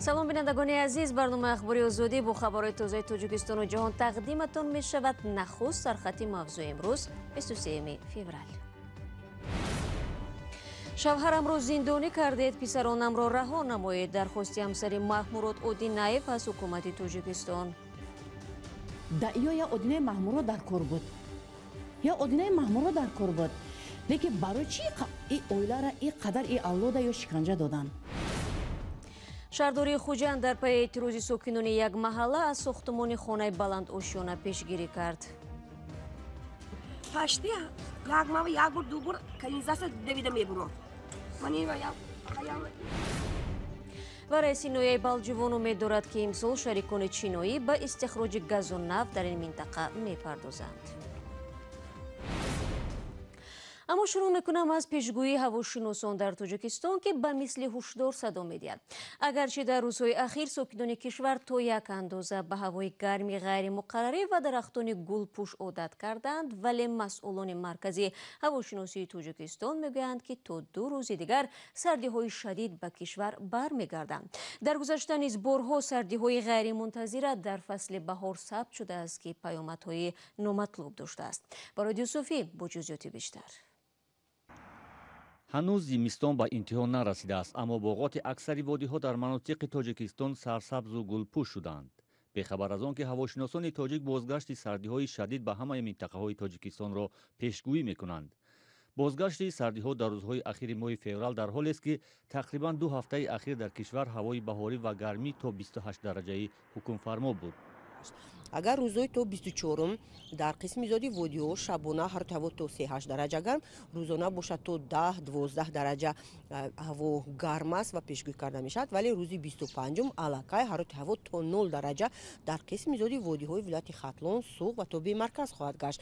Салом, бинандагони азиз. Барномаи ахбори Озодӣ бо хабарҳои тозаи Тоҷикистону ҷаҳон тақдиматон мешавад. Нахуст сархати мавзӯи имрӯз, 23 феврал. Шавҳарамро зиндонӣ кардед, писаронамро раҳо намоед. Дархости ҳамсари Маҳмурод Одинаев аз ҳукумати Тоҷикистон. Ё я Одинаи Маҳмурод дар кор буд, ё Одинаи Маҳмурод дар кор буд. Лекин барои чӣ и оилара и қадар и авлода ё шиканҷа доданд? Шаҳрдории Хуҷанд дар пайи эътирози сокинони як маҳалла аз сохтумони хонаи баландошёна пешгирӣ кард. Пашти як мава як бор, ду бор канализатсия давида мебурад. Ва раиси ноҳияи Балҷувон умед дорад, ки имсол шарикони чиноӣ ба истихроҷи газу нафт дар ин минтақа мепардозанд. Аммо шурӯъ мекунам аз пешгӯии ҳавошиносон дар Тоҷикистон, ки ба мисли ҳушдор садо медиҳад. Агарчи дар рӯзҳои ахир сокинони кишвар то як андоза ба ҳавои гарми ғайримуқаррарӣ ва дарахтони гулпӯш одат карданд, вале масъулони маркази ҳавошиносии Тоҷикистон мегӯянд, ки то 2 рӯзи дигар сардиҳои шадид ба кишвар бармегарданд. Дар гузашта низ борҳо сардиҳои ғайримунтазира дар фасли баҳор сабт шудааст, ки паёмадҳои номатлуб доштааст. Барои Юсуфӣ бо ҷузъиёти бештар. Ҳанӯз зимистон ба интиҳо нарасидааст, аммо боғоти аксари водиҳо дар манотиқи Тоҷикистон сарсабзу гулпӯш шуданд. Бехабар аз он ки ҳавошиносони тоҷик бозгашти сардиҳои шадид ба ҳамаи минтақаҳои Тоҷикистонро пешгӯӣ мекунанд. Бозгашти сардиҳо дар рӯзҳои ахири моҳи феврал дар ҳолест, ки тақрибан 2 ҳафтаи ахир дар кишвар ҳавои баҳорӣ ва гармӣ то 28 дараҷаи ҳукмфармо буд. Агар рӯзҳои то 24-ум дар қисми зиёди водиҳо шабона ҳарорати ҳаво то 38 дараҷа гарм, рӯзона бошад то 10-12 дараҷа ҳаво гарм аст ва пешгӯӣ карда мешавад, вале рӯзи 25-ум аллакай ҳарорати ҳаво то 0 дараҷа дар қисми зиёди водиҳои вилояти Хатлон, Суғд ва тобеи марказ хоҳад гашт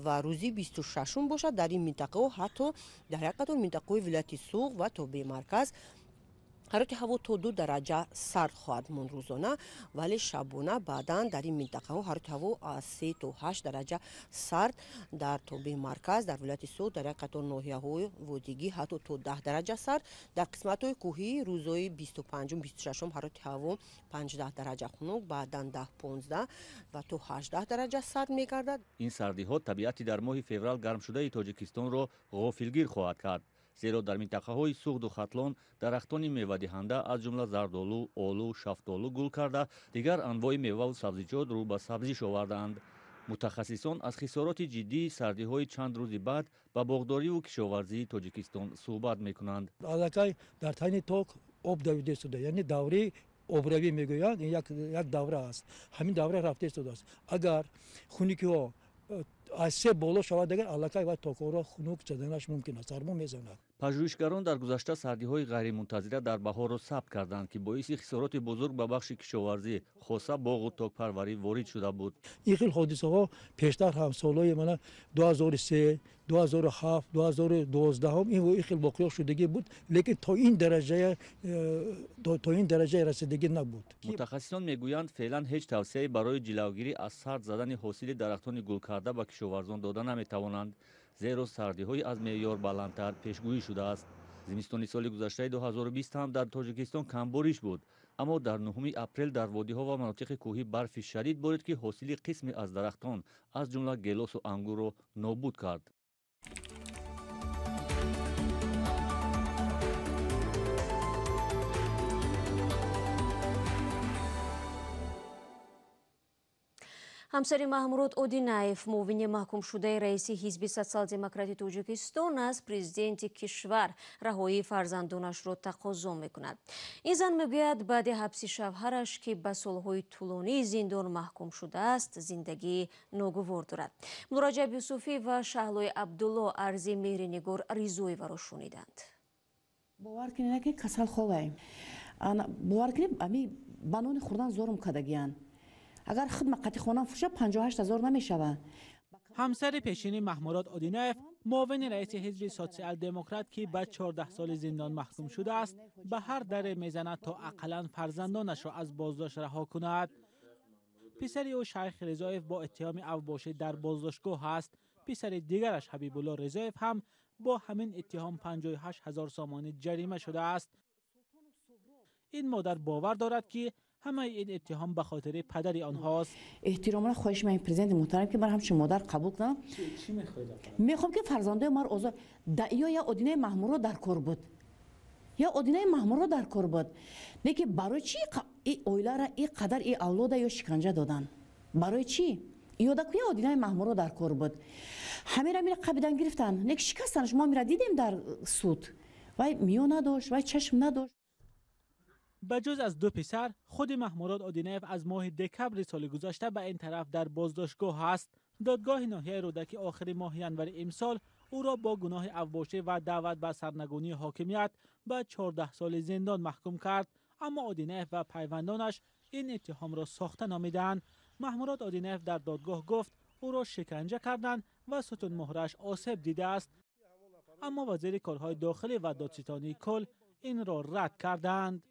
ва рӯзи 26-ум бошад дар ин минтақаҳо, ҳатто дар як қатор минтақаҳои вилояти Суғд ва тобеи марказ ҳарорати ҳаво то 2 дараҷа сард хоҳад монд рӯзона, вале шабона баъдан дар ин минтақаҳо ҳарорати ҳаво аз 3 то 8 дараҷа сард, дар тобеи марказ, дар вилояти Суғд, дар як қатор ноҳияҳои водигӣ ҳатто то 10 дараҷа сард, дар қисматҳои кӯҳӣ рӯзҳои 25-ум, 26-ум ҳарорати ҳаво 5-10 дараҷа хунук, баъдан 10-15 ва то 18 дараҷа сард мегардад. Ин сардиҳо табиати дар моҳи феврал гармшудаи Тоҷикистонро ғофилгир хоҳад кард. Зеро дар минтақаҳои Суғду Хатлон дарахтони мевадиҳанда аз ҷумла зардолу, олу, шафтолу гул карда, дигар анвои меваву сабзиҷот рӯ ба сабзиш овардаанд. Мутахассисон аз хисороти ҷиддии сардиҳои чанд рӯзи баъд ба боғдориву кишоварзии Тоҷикистон суҳбат мекунанд. Аллакай дар тани ток об давида истода, яъне давраи обравӣ мегӯянд, як давра аст. Ҳамин давра рафта истодааст. Агар хунукиҳо аз 3 боло шавад, агар аллакай ва токҳоро хунук заданаш мумкин аст, сармо мезанад. Пажӯҳишгарон дар гузашта сардиҳои ғайримунтазира дар баҳорро сабт карданд, ки боиси хисороти бузург ба бахши кишоварзӣ, хоса боғу токпарварӣ ворид шуда буд. Ин хел ҳодисаҳо пештар ҳам солҳои мана 2003, 2007, 2012 ин хел воқеа шудагӣ буд, лекин то ин дараҷаи расидагӣ набуд. Мутахассисон мегӯянд, феълан ҳеҷ тавсияе барои ҷилавгирӣ аз сард задани ҳосили дарахтони гулкарда ба кишоварзон дода наметавонанд, зеро сардиҳои аз меъёр баландтар пешгӯӣ шудааст. Зимистони соли гузаштаи 2020 ҳам дар Тоҷикистон камбориш буд, аммо дар 9 апрел дар водиҳо ва манотиқи кӯҳӣ барфи шадид борид, ки ҳосили қисме аз дарахтон аз ҷумла гелосу ангурро нобуд кард. Ҳамсари Маҳмурод Одинаев, муовини маҳкумшудаи раиси ҳизби Социал-демократи Тоҷикистон, аз президенти кишвар раҳоии фарзандонашро тақозо мекунад. Ин зан мегӯяд, баъди ҳабси шавҳараш, ки ба солҳои тӯлонии зиндон маҳкум шудааст, зиндагии ногувор дорад. Мураҷаб Юсуфӣ ва Шаҳлои Абдулло арзи Меҳринигор Ризоеваро шуниданд. Бовар кунед, ки касал ховаем. Бовар кунед, ами ба нони хӯрдан зорум кардагиянд. Агар худ мақати хонам фурӯша 58 ҳазор намешавад. Ҳамсари пешини Маҳмурод Одинаев, муовини раиси ҳизби Социал-демократ, ки ба 14 соли зиндон маҳкум шудааст, ба ҳар даре мезанад то ақаллан фарзандонашро аз боздошт раҳо кунад. Писари ӯ Шайх Ризоев бо иттиҳоми авбошӣ дар боздоштгоҳ аст. Писари дигараш Ҳабибулло Ризоев ҳам бо ҳамин иттиҳом 58 ҳазор сомонӣ ҷарима шудааст. Ин модар бовар дорад, ки ҳамаи ин иттиҳом ба хотири падари онҳост. Эҳтиромона хоҳиш мекунам, президенти муҳтарам, ки ман ҳамчун модар қабул кунам. Чӣ мехоҳед? Мехоҳам, ки фарзандои маро озод. Ё я Одинаи Маҳмудро дар кор буд, я Одинаи Маҳмудро дар кор буд. Лекин барои чӣ и оилара и қадар и авлода ё шиканҷа додан? Барои чӣ? Ёда ку, я Одинаи Маҳмудро дар кор буд. Ҳамера мира қабидан гирифтан, лекин шикастанаш мо мира дидем дар суд. Вай миё надошт, вай чашм надошт. Ба ҷуз аз ду писар, худи Маҳмурод Одинаев аз моҳи декабри соли гузашта ба ин тараф дар боздоштгоҳ аст. Додгоҳи ноҳияи Рӯдакӣ охири моҳи январи имсол ӯро бо гуноҳи авбошӣ ва даъват ба сарнагунии ҳокимият ба 14 соли зиндон маҳкум кард. Аммо Одинаев ва пайвандонаш ин иттиҳомро сохта номидаанд. Маҳмурод Одинаев дар додгоҳ гуфт, ӯро шиканҷа карданд ва сутунмуҳраш осеб дидааст. Аммо вазири корҳои дохилӣ ва додситонии кул инро рад карданд.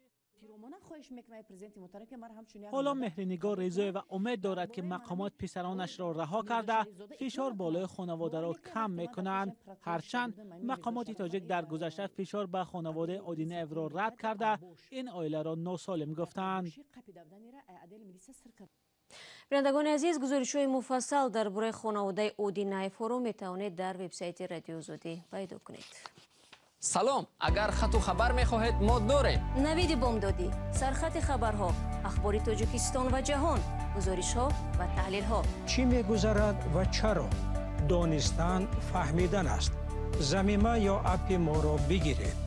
Ҳоло Меҳринигор Ризоева умед дорад, ки мақомот писаронашро раҳо карда, фишор болои хонаводаро кам мекунанд. Ҳарчанд мақомоти тоҷик дар гузашта фишор ба хонаводаи Одинаевро рад карда, ин оиларо носолим гуфтанд. Бинандагони азиз, гузоришҳои муфассал дар бораи хонаводаи Одинаевҳоро метавонед дар вебсайти Радиои Озодӣ пайдо кунед. Салом, агар хату хабар мехоҳед, мо дорем. Навиди бомдодӣ, сархати хабарҳо, ахбори Тоҷикистон ва ҷаҳон, гузоришҳо ва таҳлилҳо. Чӣ мегузарад ва чаро? Донистан фаҳмидан аст. Замима ё аппи моро бигиред.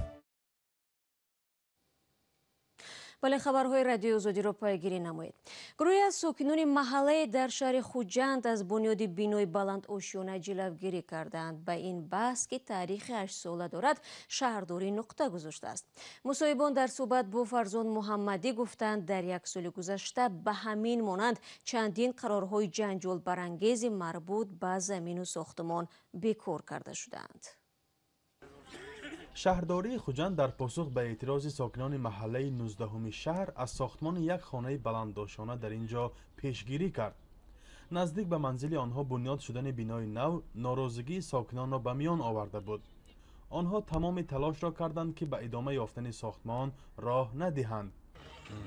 Бале, хабарҳои Радиои Озодиро пайгирӣ намоед. Гурӯҳе аз сокинони маҳаллае дар шаҳри Хуҷанд аз бунёди бинои баландошёна ҷилавгирӣ карданд. Ба ин баҳс, ки таърихи 8сола дорад, шаҳрдорӣ нуқта гузоштааст. Мусоҳибон дар суҳбат бо Фарзон Муҳаммадӣ гуфтанд, дар як соли гузашта ба ҳамин монанд чандин қарорҳои ҷанҷолбарангези марбут ба замину сохтумон бекор карда шудаанд. Шаҳрдории Хуҷанд дар посух ба эътирози сокинони маҳаллаи 19-уми шаҳр аз сохтмони як хонаи баландошёна дар ин ҷо пешгирӣ кард. Наздик ба манзили онҳо бунёд шудани бинои нав норозигии сокинонро ба миён оварда буд. Онҳо тамоми талошро карданд, ки ба идома ёфтани сохтмон роҳ надиҳанд.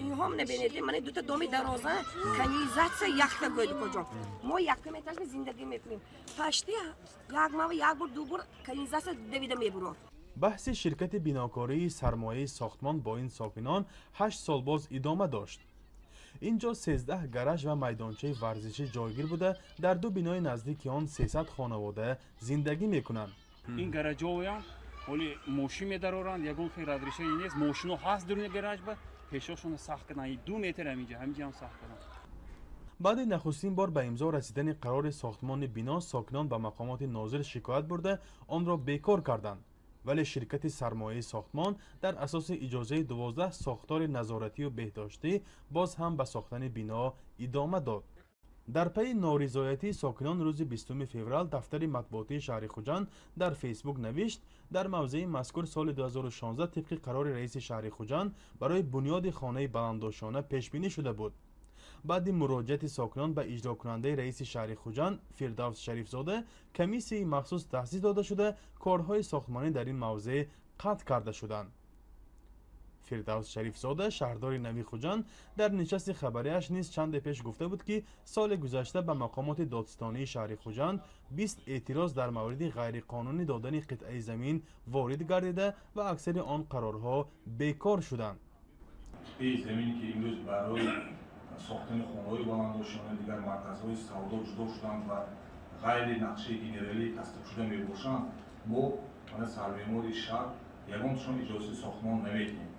Инҳом набинед, мана дута доми дароза, канализатсия якта гӯйд куҷо. Мо якум этажми зиндагӣ мекунем. Пашти як мава як бор, ду бор канализатсия давида мебурад. Баҳси ширкати бинокории сармояи сохтмон бо ин сокинон 8 сол боз идома дошт. Ин ҷо 13 гараж ва майдончаи варзишӣ ҷойгир буда, дар ду бинои наздики он 300 хонавода зиндагӣ мекунанд. Ин гаражоям ҳоли мошин медароранд, ягон хел разрешение нест. Мошино ҳаст дуруни гараж, ба пешошона сахт карданд, 2 метр ҳаминҷа, ҳаминҷаам сахт карданд. Баъди нахустин бор ба имзо расидани қарори сохтмони бино, сокинон ба мақомоти нозир шикоят бурда, онро бекор карданд. Вале ширкати сармояи сохтмон дар асоси иҷозаи 12 сохтори назоратию беҳдоштӣ боз ҳам ба сохтани бино идома дод. Дар пайи норизоятии сокинон рӯзи 20 феврал дафтари матбуотии шаҳри Хуҷанд дар Фейсбук навишт: дар мавзеи мазкур соли 2016 тибқи қарори раиси шаҳри Хуҷанд барои бунёди хонаи баландошёна пешбинӣ шуда буд. Баъди муроҷиати сокинон ба иҷрокунандаи раиси шаҳри Хуҷанд Фирдавс Шарифзода комиссияи махсус таъсис дода шуда, корҳои сохтмонӣ дар ин мавзеъ қатъ карда шуданд. Фирдавс Шарифзода, шаҳрдори нави Хуҷанд, дар нишасти хабарияш низ чанде пеш гуфта буд, ки соли гузашта ба мақомоти додситонии шаҳри Хуҷанд 20 эътироз дар мавриди ғайриқонунӣ додани қитъаи замин ворид гардида ва аксари он қарорҳо бекор шуданд. Замине, ки имрӯз барои сохтани хонаҳои баландошёна, дигар марказҳои савдо ҷудо шуданд ва ғайри нақшаи генералӣ тасдиқшуда мебошанд, мо мана сармеъмори шаҳр ягонташон иҷозати сохтмон намедиҳем.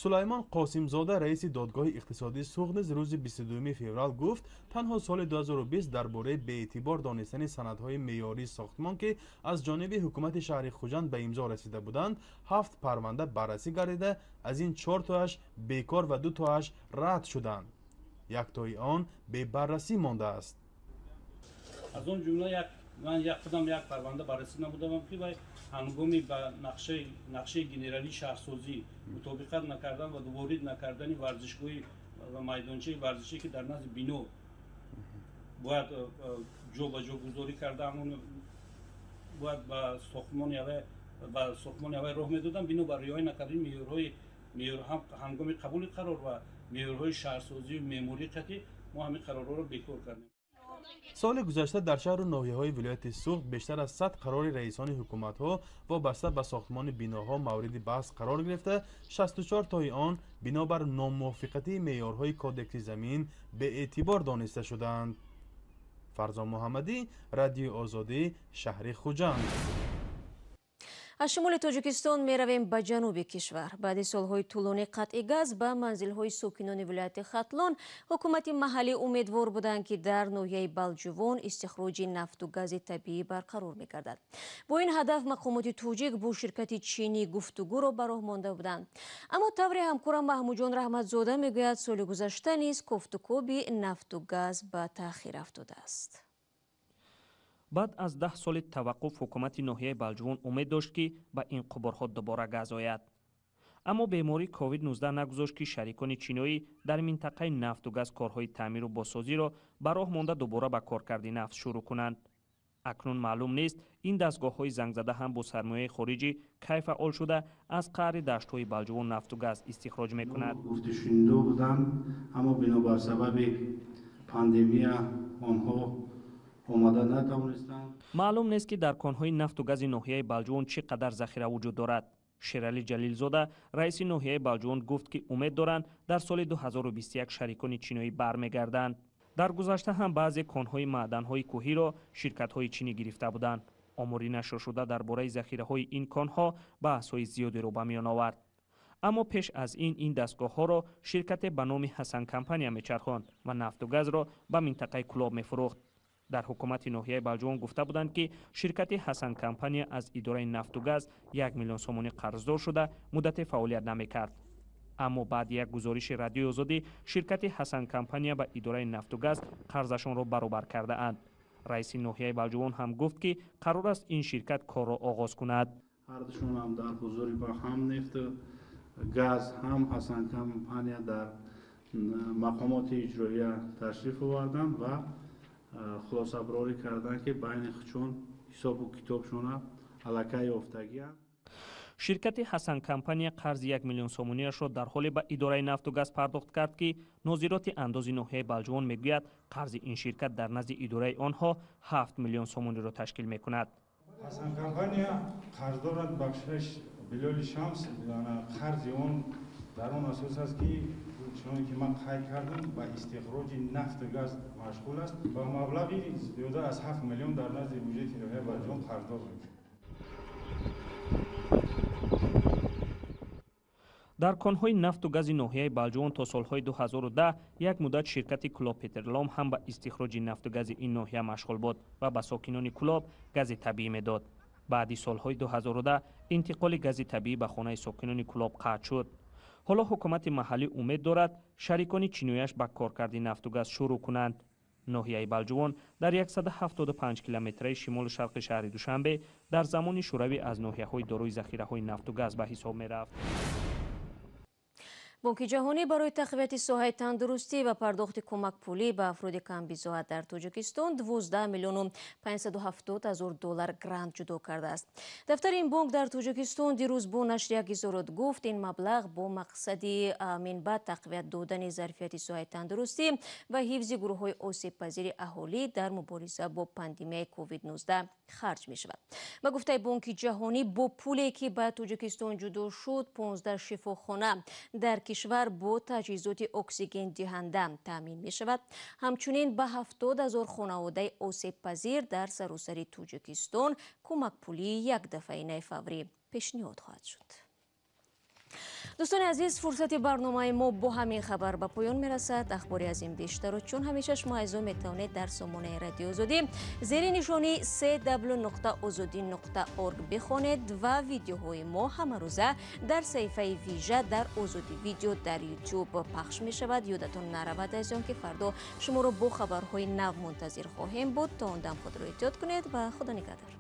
Сулаймон Қосимзода, раиси додгоҳи иқтисодии Суғд, низ рӯзи 22 феврал гуфт, танҳо соли 2020 дар бораи беэътибор донистани санадҳои меъёрии сохтмон, ки аз ҷониби ҳукумати шаҳри Хуҷанд ба имзо расида буданд, ҳафт парванда баррасӣ гардида, аз ин чор тоаш бекор ва ду тоаш рад шуданд, яктои он бебаррасӣ мондааст. Аз он ҷумла як ман як худам як парванда баррасӣ намудам, ки вай ҳангоми ба нақшаи генералии шаҳрсозӣ мутобиқат накардан ва ворид накардани варзишгоҳи ва майдончаи варзишӣ, ки дар назди бино бояд ҷо ба ҷо гузорӣ карда, ҳамон бояд ба сохтмони авай роҳ медодам, бино бар риоя накардани меъёрҳои ҳангоми қабули қарор ва меъёрҳои шаҳрсозӣ меъморӣ қатъи мо ҳамин қарорҳоро бекор кардем. Соли гузашта дар шаҳру ноҳияҳои вилояти Суғд бештар аз 100 қарори раисони ҳукуматҳо вобаста ба сохтмони биноҳо мавриди баҳс қарор гирифта, 64 тои он бинобар номувофиқати меъёрҳои кодекси замин беэътибор дониста шуданд. Фарзон Муҳаммадӣ, Радиои Озодӣ, шаҳри Хуҷанд. Аз шимоли Тоҷикистон меравем ба ҷануби кишвар. Баъди солҳои тӯлонии қатъи газ ба манзилҳои сокинони вилояти Хатлон, ҳукумати маҳаллӣ умедвор буданд, ки дар ноҳияи Балҷувон истихроҷи нафту гази табиӣ барқарор мегардад. Бо ин ҳадаф мақомоти тоҷик бо ширкати чинӣ гуфтугӯро ба роҳ монда буданд. Аммо тавре ҳамкорам Маҳмудҷон Раҳматзода мегӯяд, соли гузашта низ кофтукоби нафту газ ба таъхир афтодааст. Баъд аз 10 соли таваққуф ҳукумати ноҳияи Балҷувон умед дошт, ки ба ин қубурҳо дубора газ ояд. Аммо бемории COVID-19 нагузошт, ки шарикони чиноӣ дар минтақаи нафту газ корҳои таъмиру бозсозиро ба роҳ монда дубора ба коркарди нафт шурӯъ кунанд. Акнун маълум нест, ин дастгоҳҳои зангзада ҳам бо сармояи хориҷӣ кай фаъол шуда аз қаъри даштҳои Балҷувон нафту газ истихроҷ мекунад. Гуфтушунидо буданд, аммо бинобар сабаби пандемия онҳо омада натавонистанд. Маълум нест, ки дар конҳои нафту гази ноҳияи Балҷувон чӣ қадар захира вуҷуд дорад. Шералӣ Ҷалилзода, раиси ноҳияи Балҷувон, гуфт, ки умед доранд, дар соли 2021 шарикони чиноӣ бармегарданд. Дар гузашта ҳам баъзе конҳои маъданҳои кӯҳиро ширкатҳои чинӣ гирифта буданд. Омори нашршуда дар бораи захираҳои ин конҳо баҳсҳои зиёдеро ба миён овард. Аммо пеш аз ин дастгоҳҳоро ширкате ба номи Ҳасан Компания мечархонд ва нафту газро ба минтақаи Кулоб мефурӯхт. Дар ҳукумати ноҳияи Балҷувон гуфта буданд, ки ширкати Ҳасан Компания аз идораи нафту газ 1 миллион сомонӣ қарздор шуда муддате фаъолият намекард. Аммо баъди як гузориши Радиои Озодӣ ширкати Ҳасан Компания ба идораи нафту газ қарзашонро баробар кардаанд. Раиси ноҳияи Балҷувон ҳам гуфт, ки қарор аст ин ширкат корро оғоз кунад. Ҳардушон ҳам дар ҳузури ба ҳам нефту газ, ҳам Ҳасан Компания дар мақомоти иҷроия ташриф оварданд ва хулосабарорӣ карданд, ки байни худшон ҳисобу китобшона аллакай ёфтагианд. Ширкати Ҳасан Компания қарзи 1 миллион сомонияшро дар ҳоле ба идораи нафту газ пардохт кард, ки нозироти андози ноҳияи Балҷувон мегӯяд, қарзи ин ширкат дар назди идораи онҳо 7 миллион сомониро ташкил мекунад. Ҳасан Компания қарз дорад бахшиш Билоли Шамс. Қарзи он дар он асос аст, ки чуноне ки ман қайд кардам, ба истихроҷи нафту газ машғул аст ва маблағи зиёда аз 7 миллион дар назди буҷети ноҳияи Балҷувон қарздор мешавад. Дар конҳои нафту гази ноҳияи Балҷувон то солҳои 2010 як муддат ширкати Кулоб Петерлом ҳам ба истихроҷи нафту гази ин ноҳия машғул буд ва ба сокинони Кулоб гази табиӣ медод. Баъди солҳои 2010 интиқоли гази табиӣ ба хонаи сокинони Кулоб қатъ шуд. Ҳоло ҳукумати маҳаллӣ умед дорад, шарикони чинояш ба коркарди нафту газ шурӯъ кунанд. Ноҳияи Балҷувон дар 175 километраи шимолу шарқи шаҳри Душанбе дар замони Шӯравӣ аз ноҳияҳои дорои захираҳои нафту газ ба ҳисоб мерафт. Бонки ҷаҳонӣ барои тақвияти соҳаи тандурустӣ ва пардохти кӯмакпулӣ ба афроди камбизоат дар Тоҷикистон 12 миллиону 570 ҳазор доллар грант ҷудо кардааст. Дафтари ин бонк дар Тоҷикистон дирӯз бо нашри як изҳорот гуфт, ин маблағ бо мақсади минбаъд тақвият додани зарфияти соҳаи тандурустӣ ва ҳифзи гурӯҳҳои осебпазири аҳолӣ дар мубориза бо пандемияи COVID-19 харҷ мешавад. Ба гуфтаи Бонки ҷаҳонӣ, бо пуле ки ба Тоҷикистон ҷудо шуд, 15 шифохона дар кишвар бо таҷҳизоти оксигендиҳанда таъмин мешавад. Ҳамчунин ба 70 ҳазор хонаводаи осебпазир дар саросари Тоҷикистон кӯмакпулии якдафъаинаи фаврӣ пешниҳод хоҳад шуд. Дӯстони азиз, фурсати барномаи мо бо ҳамин хабар ба поён мерасад. Ахбори аз ин бештарро чун ҳамеша шумо азизон метавонед дар сомонаи Радиои Озодӣ зери нишони cw.ozodi.org бихонед ва видеоҳои мо ҳамарӯза дар саҳифаи вижа дар Озодӣ видео дар YouTube пахш мешавад. Ёдатон наравад азизон, ки фардо шуморо бо хабарҳои нав мунтазир хоҳем буд. То он дам худро эҳтиёт кунед ва Худо нигаҳдор.